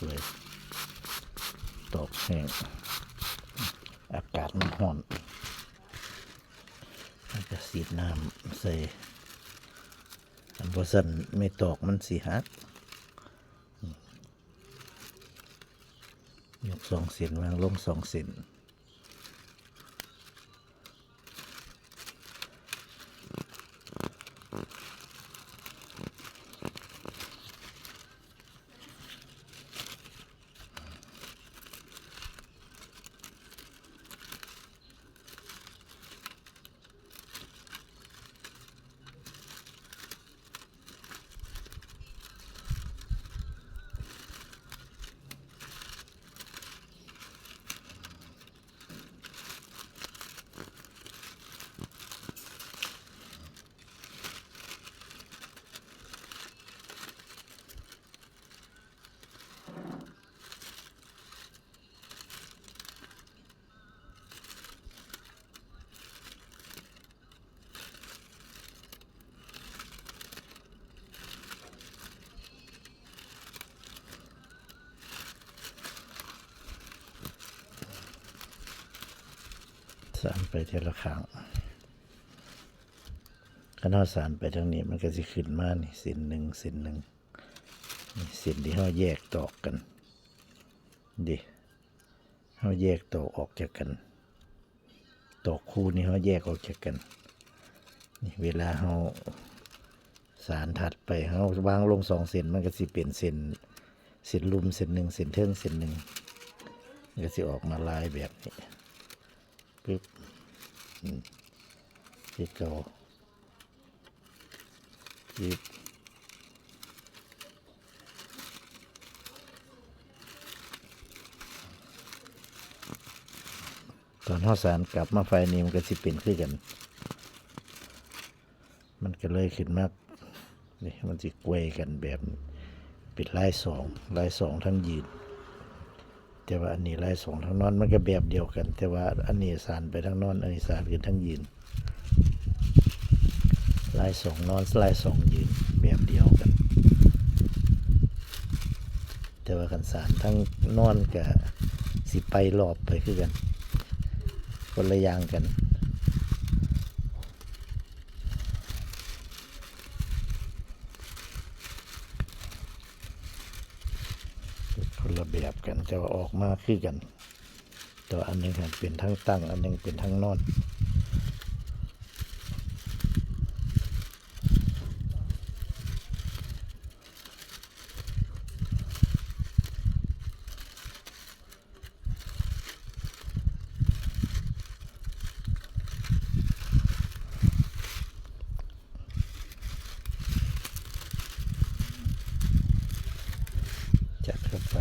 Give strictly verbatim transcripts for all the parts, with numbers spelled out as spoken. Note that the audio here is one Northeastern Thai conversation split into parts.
เปื่อย ตอกแห้ง อากาศมันร้อน แล้วก็สีดน้ำใส่ อันบ่ซั้นไม่ตอกมันสิหัก ยกสองเส้น วางลงสองเส้น สานไปทีละข้าง คันเฮาสานไปทางนี้มันก็สิขึ้นมานี่ เส้นหนึ่ง เส้นหนึ่ง นี่เส้นที่เฮาแยกตอกกัน ดิ เฮาแยกตอกออกจากกัน ตอกคู่นี่เฮาแยกออกจากกัน นี่เวลาเฮาสานถัดไป เฮาวางลงสองเส้น มันก็สิเป็นเส้น เส้นลุ่มเส้นหนึ่ง เส้นเทิงเส้นหนึ่ง มันก็สิออกมาลายแบบนี้ ปึ๊บ อืม ที่เก่า ปึ๊บ ตอนเฮาสานกลับมาฝ่ายนี้มันก็สิเป็นคือกัน มันก็เลยขึ้นมา นี่มันสิไกวกันแบบนี้ เป็นลายสอง ลายสองทั้งยืน แต่ว่าอันนี้ลายสองทั้งนอน มันก็แบบเดียวกัน แต่ว่าอันนี้สานไปทั้งนอน อันนี้สานขึ้นทั้งยืน ลายสองนอน ลายสองยืน แบบเดียวกัน แต่ว่าคันสานทั้งนอนก็สิไปรอบไปคือกัน คนละอย่างกัน คนละแบบกัน แต่ว่าออกมาคือกัน แต่ว่าอันหนึ่งหั้นเป็นทั้งตั้ง อันหนึ่งเป็นทั้งนอน จัดเข้าไป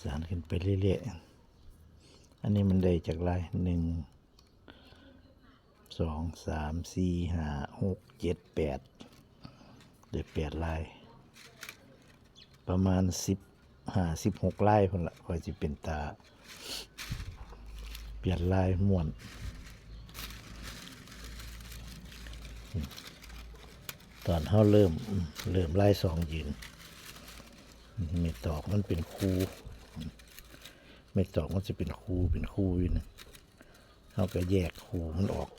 สานขึ้นไปเรื่อยๆ อันนี้มันได้จักลาย หนึ่ง สอง สาม สี่ ห้า หก เจ็ด แปด ได้แปดลาย ประมาณสิบห้า สิบหกลายพุ้นละ ค่อยสิเป็นตาเปลี่ยนลายม่วน ตอนเฮาเริ่ม เริ่มลายสองยืน ไม่ตอกมันเป็นคู่ ไม่ตอกมันจะเป็นคู่ เป็นคู่อยู่นะ เฮาก็แยกคู่มันออก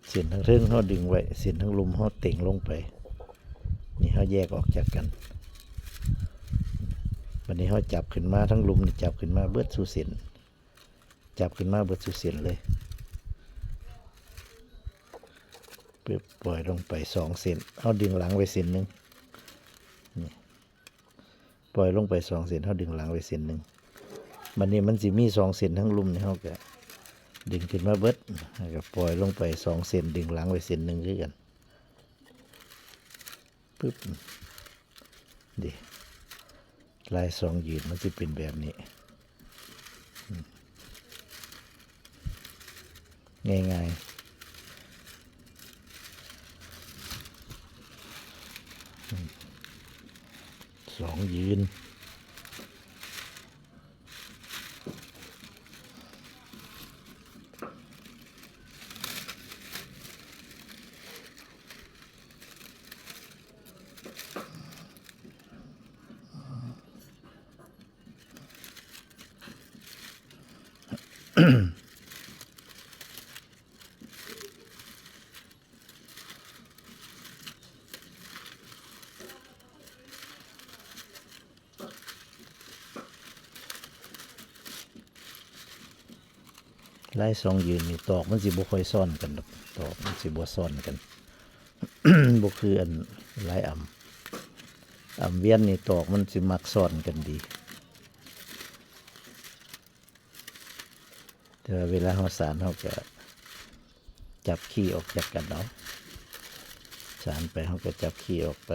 เส้นทางเทิงเฮาดึงไว้ เส้นทางลุ่มเฮาเต็งลงไป นี่เฮาแยกออกจากกัน บัดนี้เฮาจับขึ้นมา ทางลุ่มนี่จับขึ้นมาเบิดสู่เส้น จับขึ้นมาเบิดสู่เส้นเลย ปึ๊บ ปล่อยลงไปสองเส้น เฮาดึงหลังไว้เส้นหนึ่ง นี่ ปล่อยลงไปสองเส้น เฮาดึงหลังไว้เส้นหนึ่ง บัดนี้มันสิมีสองเส้นทางลุ่มนี่ เฮาก็ดึงขึ้นมาเบิด แล้วก็ปล่อยลงไปสองเส้น ดึงหลังไว้เส้นหนึ่งคือกัน ปึ๊บ เด้ ลายสองยืนมันสิเป็นแบบนี้ อืม ใน ง่ายๆ สองยืน ลายสองยืนนี่ตอกมันสิบ่ค่อยซ้อนกันดอก ตอกมันสิบ่ซ้อนกัน บ่คืออันลายอ่ำ อ่ำเวียนนี่ตอกมันสิมักซ้อนกันดี แต่ว่าเวลาเฮาสานเฮาก็จับขี้ออกจากกันเอา สานไปเฮาก็จับขี้ออกไป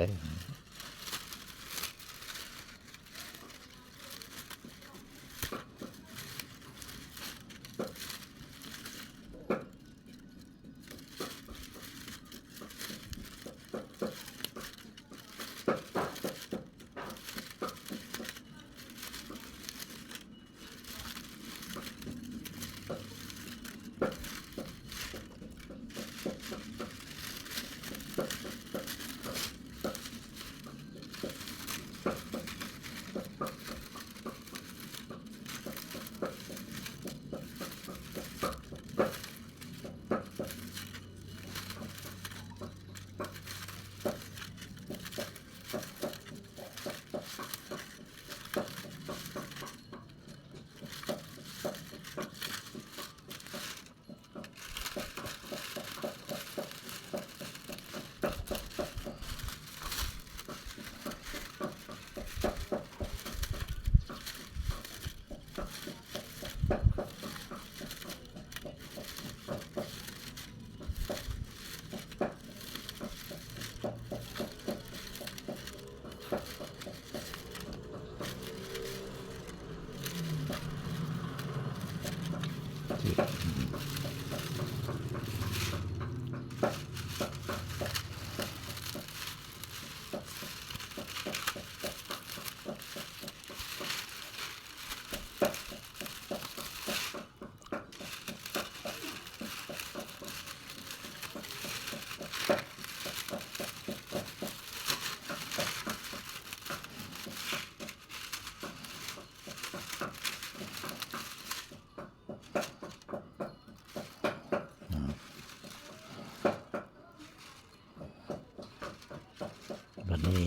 บัดนี้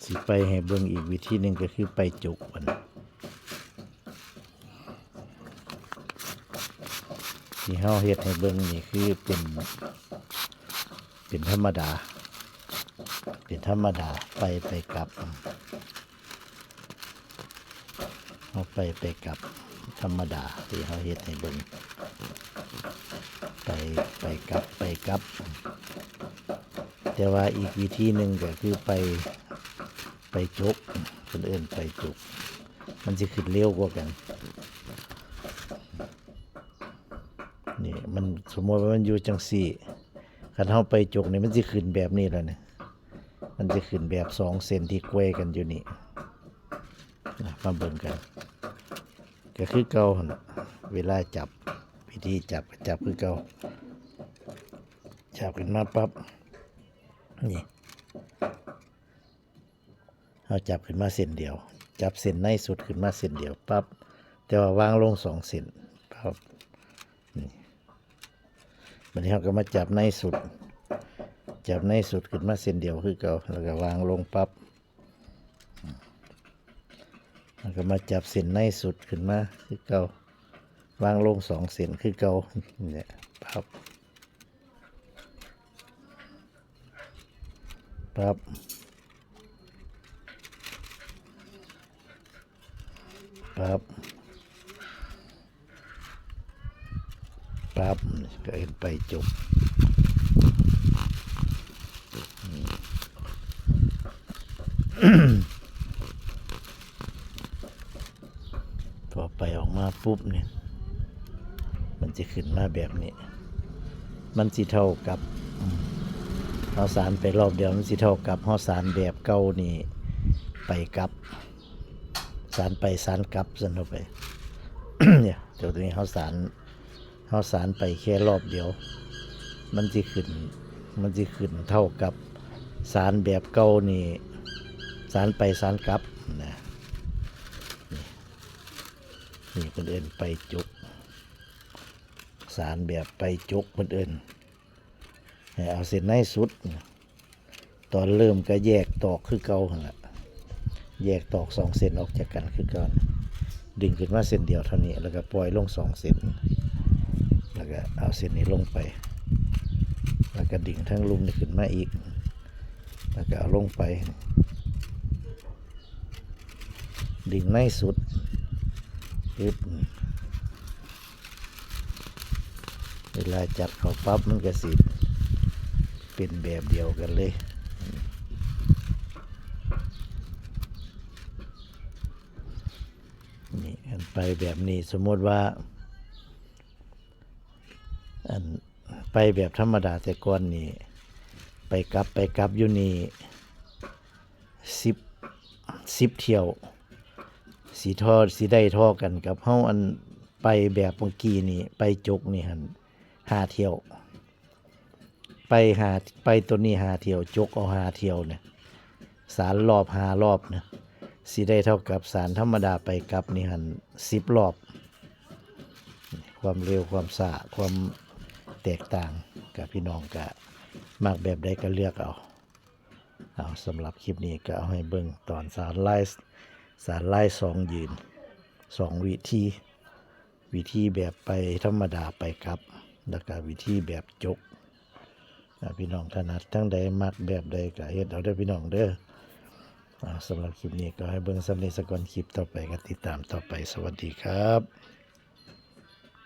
สิไปให้เบิ่งอีกวิธีหนึ่งก็คือไปจุกมัน ที่เฮาเฮ็ดให้เบิ่งนี่คือเป็น เป็นธรรมดา เป็นธรรมดา ไป ไปกลับ เฮาไป ไปกลับ ธรรมดาที่เฮาเฮ็ดให้เบิ่ง ไป ไปกลับ ไปกลับ แต่ว่าอีกวิธีหนึ่งก็คือไป ไปจุก เพิ่นเอิ้นไปจุก มันสิขึ้นเร็วกว่ากัน นี่มันสมมุติว่ามันอยู่จั่งซี้ คันเฮาไปจุกนี่มันสิขึ้นแบบนี้แล้วนี่ มันสิขึ้นแบบสองเส้นที่แกว่งกันอยู่นี่ นะ มาเบิ่งกัน ก็คือเก่าหั่นน่ะ เวลาจับ วิธีจับก็จับคือเก่า จับขึ้นมาปั๊บ นี่ เฮาจับขึ้นมาเส้นเดียว จับเส้นในสุดขึ้นมาเส้นเดียวปั๊บ แต่ว่าวางลงสองเส้นปั๊บ นี่ บัดนี้เฮาก็มาจับในสุด จับในสุดขึ้นมาเส้นเดียวคือเก่า แล้วก็วางลงปั๊บ แล้วก็มาจับเส้นในสุดขึ้นมาคือเก่า วางลงสองเส้นคือเก่า เนี่ย ปั๊บ ปั๊บ ปั๊บ ปั๊บ ก็เห็นไปจุก พอไปออกมาปุ๊บเนี่ย มัน สิขึ้นมาแบบนี้ มันสิเท่ากับ อืม เฮาสานไปรอบเดียว มันสิเท่ากับเฮาสานแบบเก่านี่ ไปกลับ สานไปสานกลับซั่นเฮาไป เนี่ย ตัวนี้เฮาสาน เฮาสานไปแค่รอบเดียว มันสิขึ้น มันสิขึ้นเท่ากับสานแบบเก่านี่ สานไปสานกลับนะ นี่ นี่เพิ่นเอิ้นไปจก สานแบบไปจกเพิ่นเอิ้น ให้เอาเส้นในสุด ตอนเริ่มก็แยกตอกคือเก่าหั่นล่ะ แยกตอกสองเส้นออกจากกันคือเก่า ดึงขึ้นมาเส้นเดียวเท่านี้ แล้วก็ปล่อยลงสองเส้น แล้วก็เอาเส้นนี้ลงไป แล้วก็ดึงทั้งลุ่มนี้ขึ้นมาอีก แล้วก็เอาลงไป ดึงในสุด ปึ๊บ เวลาจัดเข้าปั๊บมันก็สิเป็นแบบเดียวกันเลย นี่ อันไปแบบนี้ สมมติว่า อันไปแบบธรรมดาแต่ก่อนนี่ ไปกลับ ไปกลับอยู่นี่ สิบ สิบเที่ยว สิท่อ สิได้ท่อกันกับเฮาอันไปแบบเมื่อกี้นี่ ไปจกนี่หั่น ห้าเที่ยว ไปห้า ไปตัวนี้ห้าเที่ยว จกเอาห้าเที่ยวเนี่ย สานรอบห้ารอบเนี่ย สิได้เท่ากับสานธรรมดาไปกลับนี่หั่น สิบรอบ ความเร็ว ความช้า ความแตกต่าง ก็พี่น้องก็มักแบบใดก็เลือกเอา เอา สำหรับคลิปนี้ก็เอาให้เบิ่งตอนสานลาย สานลายสองยืน สองวิธี วิธีแบบไปธรรมดาไปกลับ แล้วก็วิธีแบบจก อ่า พี่น้องถนัดทางใด มักแบบใดก็เฮ็ดเอาเด้อพี่น้องเด้อ อ่า สำหรับคลิปนี้ก็ให้เบิ่งส่ำนี้ซะก่อน คลิปต่อไปก็ติดตามต่อไป สวัสดีครับ